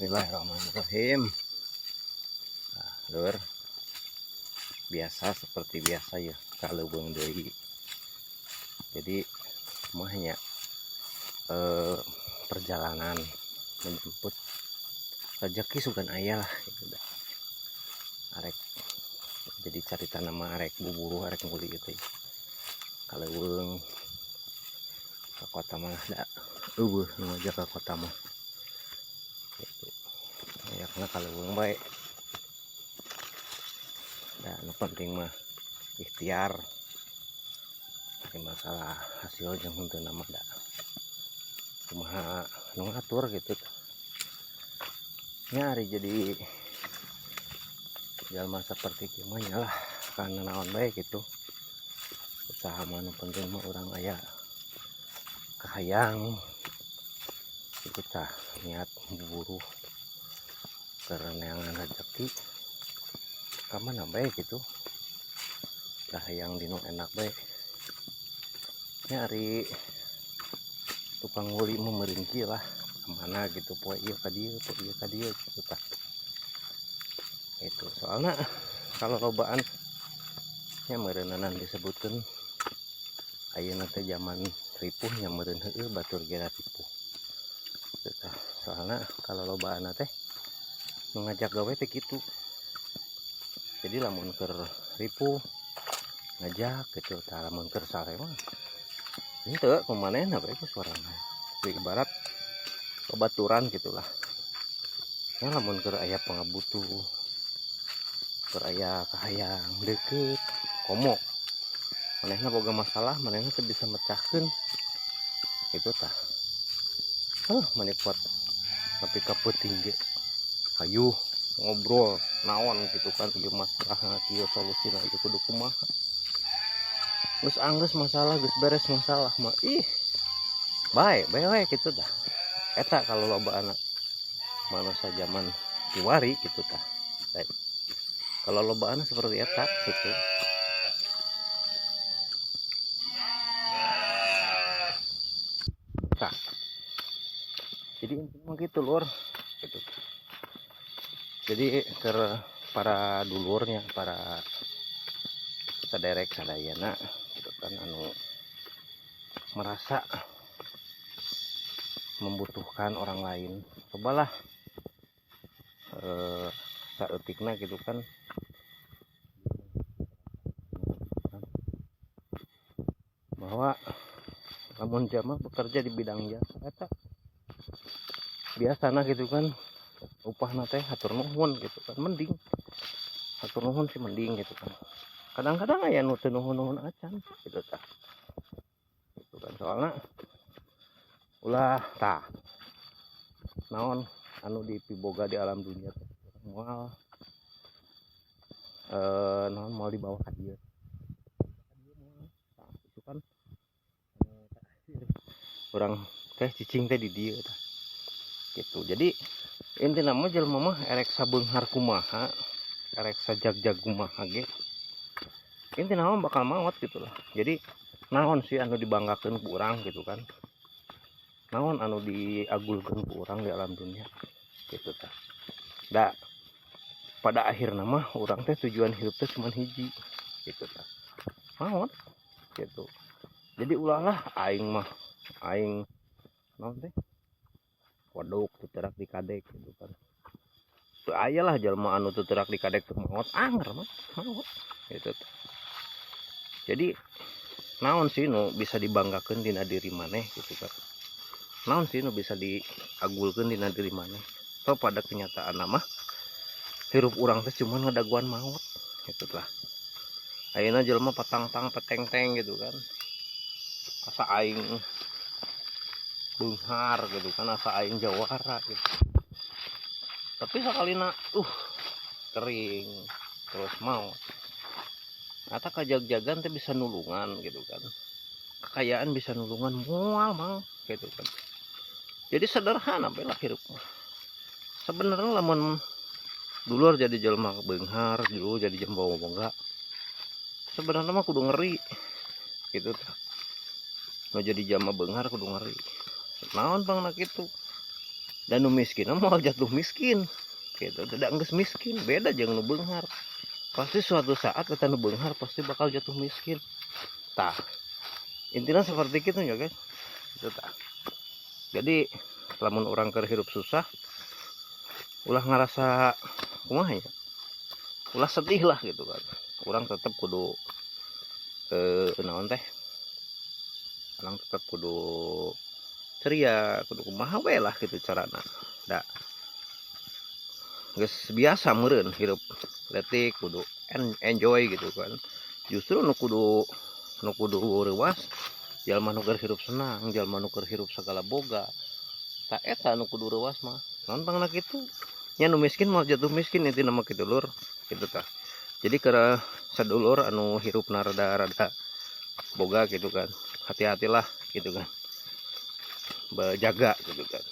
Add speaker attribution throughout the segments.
Speaker 1: Bismillahirrahmanirrahim. Nah, lur, biasa seperti biasa ya, ka leuweung deui. Jadi mah nya perjalanan menjemput rezeki sugan aya lah gitu dah. Arek jadi carita nama arek buburu, arek nguli gitu ya. Ka leuweung, ke kota mah da euweuh nu ngajak ke kota mah gitu ya, karena ka leuweung bae da. Nu penting mah ikhtiar. Ini masalah hasil jeung henteu mah da kumaha nu ngatur gitu. Nyari jadi jalma seperti kieu mah nya lah, karena naon bae gitu, usaha mah nu penting mah urang aya kahayang gitu tah, niat buru keur neangan rezeki ka mana bae gitu dah, hayang dinu enak bae. Nyari tukang nguli mah meureun kieu lah, kemana gitu, poe ieu ka dieu, poe ieu ka dieu gitu tah. Itu soalnya kalau lobaan nya meureunanan disebutkeun ayeuna teh zaman ripuh nya, meureun heueuh, batur ge ripuh gitu tah. Soalnya kalau lobaan teh nu ngajak gawe teh kitu, jadi lamun keur ripuh ngajak gitu tah, lamun keur sare mah henteu, kumanehna bae ku sorangan. Jadi ibarat babaturan gitulah ya, lamun keur aya pangabutuh, keur aya kahayang deket, komo manehna boga masalah, manehna teu bisa mecahkeun itu tah, huh, manipot tapi ka peuting ge hayuh ngobrol naon gitu kan, ieu masalah kieu, solusina ieu kudu kumaha. Geus anggeus masalah, geus beres masalah mah, ih, bae bae we gitu dah. Eta kalau loba anak manusia zaman kiwari gitu tah. Baik. Kalau loba anak seperti eta gitu tah. Jadi intinya gitu, lur, gitu. Jadi ke para dulurnya, para saderek sadayana gitu kan, anu merasa membutuhkan orang lain, cobalah saeutikna gitu kan, bahwa lamun jama bekerja di bidang jasa eta biasana gitu kan, upahna teh hatur nuhun gitu kan, mending hatur nuhun sih mending gitu kan. Kadang-kadang aya nu teu nuhun-nuhun acan gitu tah gitu kan. Soalnya ulah tah, naon anu dipiboga di alam dunia teh moal naon, moal dibawa ka dieu. Tah, itu kan urang teh cicing teh di dieu tah gitu. Jadi intina mah jelema mah erek sabeunghar kumaha, erek sajagjag kumaha ge, intina mah bakal maot gitu lah. Jadi naon sih anu dibanggakeun ku urang gitu kan, naon anu diagulkeun ku urang di alam dunia gitu tah. Da pada akhirna mah urang teh tujuan hidup teh cuman hiji gitu tah, maot gitu. Jadi ulah lah aing mah, aing naon teh, kodok teu teurak dikadek gitu kan. Teu aya lah jelema anu teu teurak dikadek teu maot, anger mah maot gitu tah. Jadi naon sih nu bisa dibanggakeun dina diri maneh gitu kan, naon sih nu bisa diagulkeun dina diri maneh? Toh pada kenyataan mah hirup urang teh cuman ngadaguan maot gitu lah. Ayeuna jelema patangtang petengteng gitu kan, asa aing beunghar gitu kan, asa aing jawara gitu, tapi sakalina kering terus maot. Atau kajag-jagan teh bisa nulungan gitu kan, kekayaan bisa nulungan, moal mang gitu kan. Jadi sederhana bae lah hirup mah sebenarnya. Lamun dulur jadi jelema beunghar dulu, jadi jelema boga, sebenarnya mah kudu ngeri gitu tah. Nu jadi jalma beunghar kudu ngeri. Naon pangna kitu? Dan nu miskin mah moal jatuh miskin gitu, tidak, geus miskin. Beda jeung nu beunghar, pasti suatu saat eta nu beunghar pasti bakal jatuh miskin. Tah, intinya seperti itu ya, guys, itu tah. Jadi lamun urang keur hirup susah, ulah ngerasa kumaha ya, ulah sedih lah gitu kan. Urang tetap kudu naon teh, urang tetap kudu ceria, kudu kumaha we lah gitu carana. Da geus biasa meureun hirup leutik, kudu enjoy gitu kan. Justru nu kudu reuwas jalma nu keur hirup senang, jalma nu keur hirup segala boga. Tah, eta nu kudu reuwas mah. Naon pangna kitu nya, nu miskin moal jatuh miskin, intina mah kitu, lur, gitu tah. Jadi keur sadulur anu hirupna rada-rada boga gitu kan, hati-hatilah gitu kan, berjaga gitu kan.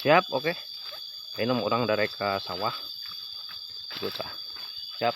Speaker 1: Siap, oke, ini urang dari ke sawah gitu tah. Siap.